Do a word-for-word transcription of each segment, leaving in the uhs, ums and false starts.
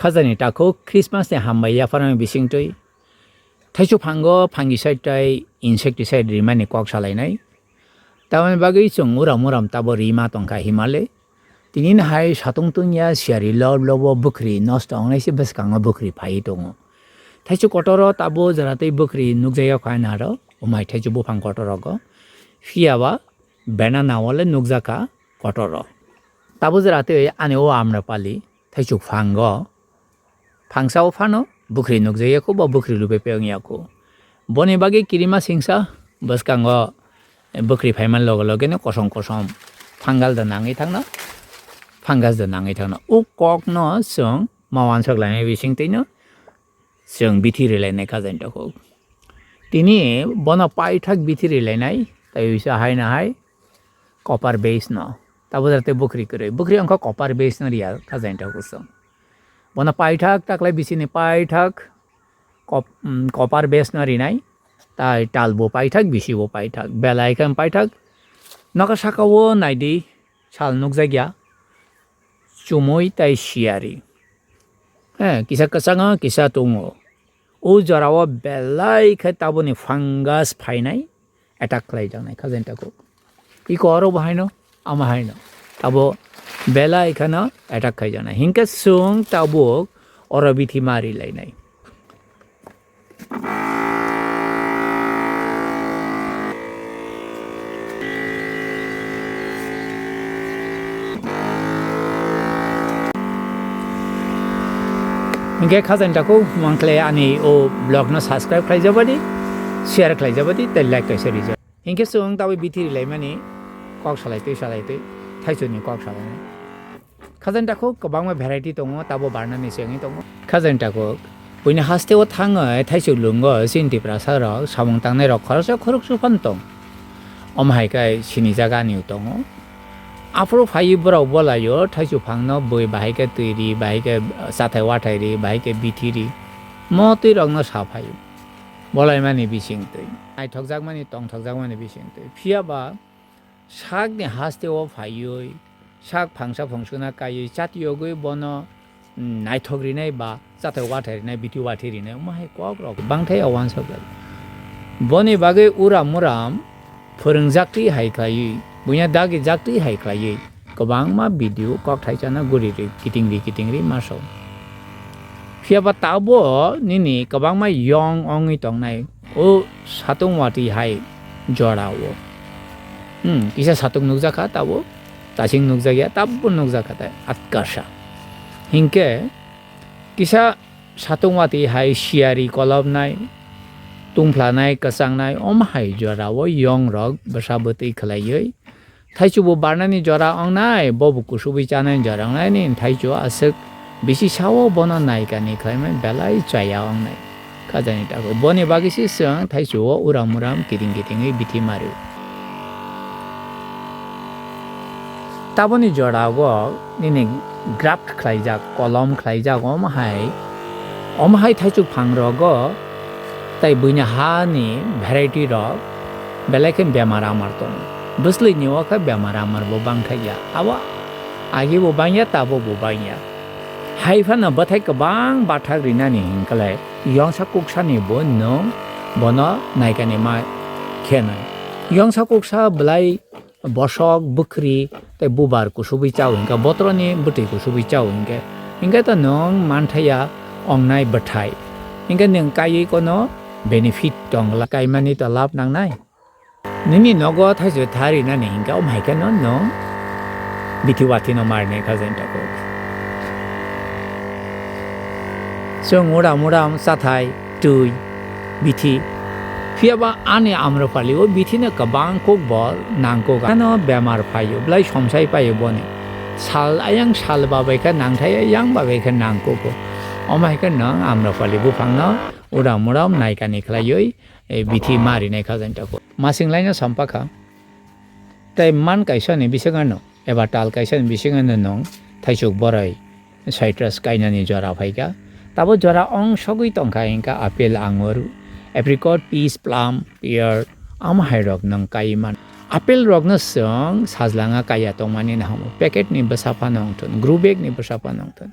Khajani takhuk Christmas ni hambai yapharmani bisingtwi thaichuk phango fungicide tei insecticide rimani kok salainai. Tamoni bagwi chwng uram uram tabo rima tongkha himale. Tini hai satung tungya siyari lob lobo bwkhri nosto wngnai se bwskango bwkhri phaiwi tongo. Thaichuk kotoro tabo jora tei bwkhri nukjakya kho ani aro, umai thaichuk buphang kotorogo. Phiya ba bena nawale nukjakha kotoro. Tabo jora tei ani o Amrapali thaichuk phango. Phangsa o phano bwkhri nukjakya kho ba bwkhri lupe pe wngya kho. Boni bagwi kirima singsa bwskango bwkhri phaiman loge loge no kosom kosom fungal da nangwi thangna, fungus da nangwi thangna. O kok no chwng ma wansok lainai bising twi no chwng bithi rilainai khajani takhuk. Tini bono paithak bithi rilainai, tei uisa hai na hai copper base no. Tabo jora tei bwkhri kwrwi. Bwkhri wngkha copper base no riya khajani takhuk chwng. Bono paithak taklai bisini paithak kop-, mm, copper base no rinai. Tai tal bo paithak, bisi bo paithak. Belai khe paithak. Noka saka o naidi sal nukjakya. Chumui tai siyari. Eh, kisa kwchango, kisa tungo. O jorao belai khe taboni fungus phainai, attack khlaijaknai khajani takhuk. Iko oro bo haino, ama haino. Abo belai kheno attack khaijaknai. Hinkhe chwng tabuk oro bithi ma rilainai. Hinkhe khajani takhuk mangkhle ani o vlog no subscribe khlaijabadi, share khlaijabadi, tei like kaisa rijak. Hinkhe chwng tabwi bithi rilaimani kok salai twi salai twi thaichukni kok salainai. Khajani takhuk kwbangma variety tongo, tabo barnani se wngwi tongo. Khajani takhuk buini haste o thangwi thaichuk lungo chini Tiprasa rok samung tangnai rok khoroksa khoroksa phano tong. Omo hai khe sini jaga ani tongo. Aphuru phaiwi borok bolaio thaichuk phangno bui bahai khe twi ri, bahai khe chathai wathai ri, bahai khe bithi ri. Mo twi rokno sa phaio. Bolaimani bising twi. Naithokjakmani, tongthokjakmani bising twi. Phiya ba sakni haste o phaiwi, sak phangsa phongsukna kaiwi, chati yogwi bono, mm, naithok rinai ba chathai wathai rinai, bithi wathi rinai, omo hai kok rok bangthai o wansok lai. Boni bagwi uram uram phwrwngjaktwi hai khlaiwi, buina dagi jaktwi hai khlaiwi, kwbangma video kok thaichano guri ri, kiting ri, kiting ri maso. Phiya ba tabo nini kwbangma yong ongwi tongnai o satung watwi hai jora o. Hmm, kisa satung nukjakha tabo, tasing nukjakya, tabo nukjakha tai atkasa. Hinkhe kisa satung watwi hai siyari kolopnai, tungphlanai, kwchangnai, omo hai jora o yong rok bwsa bwtwi khlaiwi, thaichuk bo barnani jora wngnai, bo bo kusubwi chanani jora wngnai, nini thaichuk aswk bisi sao bono naikani khlaimani belai chaya wngnai. Khajani takhuk boni bagwi se chwng thaichuk o uram uram kiting kitingwi bithi mari. Taboni jora o nini graft khlaijak, kolom khlaijak, omo hai, omo hai thaichuk phang rogo tei buini ha ni variety rok belai khe bemar amar tongo. Bwsli ni o khe bemar amar bo bangthai ya. Abo agi bo bangya, tabo bo bangya. Hai phano bwthai kwbang bathak rinani hinkhwlai yongsa kuksa ni bo nwng bono naikani ma khenai. Yongsa kuksa belai bosok, bwkhri tei bubar kusubwi chao hinkhe, botoroni bwtwi kusubwi chao hinkhe, hinkhe to nwng manthaiya ongnai bwthai. Hinkhe nwng kaiwi kono benefit tongla, kaimani to lab nangnai. Nini nogo thaichuk tha rinani hinkhe, omo hai kheno nwng bithi wathino marinai kha jani takhuk. Chwng uram uram chathai, twi, bithi. Phiya ba ani Amrapali o bithi no kwbang kok bo nangkuk. Ano bemar phaio, belai somsai paio boni. Sal ayang sal babai khe nangthai, yang babai khe nangkugo. Omo hai khe nwng Amrapali buphang no uram uram naikani khlaiwi, e, bithi ma rinai kha jani takhuk. Masing laino sampakha. Tei man kaisa ni bising ano, eba tal kaisa ni bising ano nwng thaichuk borai citrus kainani jora phaikha. Tabo jora ong sogwi tongkha hinkha apple, angur, apricot, peach, plum, pear, amo hai rok nwng kai man. Apple rok no chwng sajlanga kaiya tongmani nahamo. Packet ni bwsa phano wngthun, grow bag ni bwsa phano wngthun.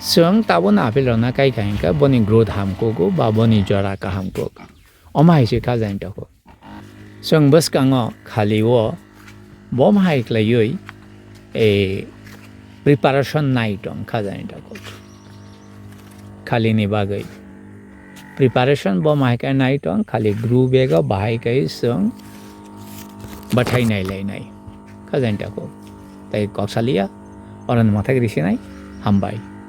Chwng tabukno apple rwna kha hinkhe boni growth hamkugo ba boni jora kaham kugo. Omo hai se kha jani takhuk. Chwng bwskango khali o bo hai khlaiwi, eh, preparation nai tong kha jani takhuk. Khalini bagwi. Preparation bo hai khe nai tong, khali grow bag o bahai khe chwng bwthai nai lai nai. Kha jani takhuk. Tai kok saliya, oro ni mwthai risinai, hambai.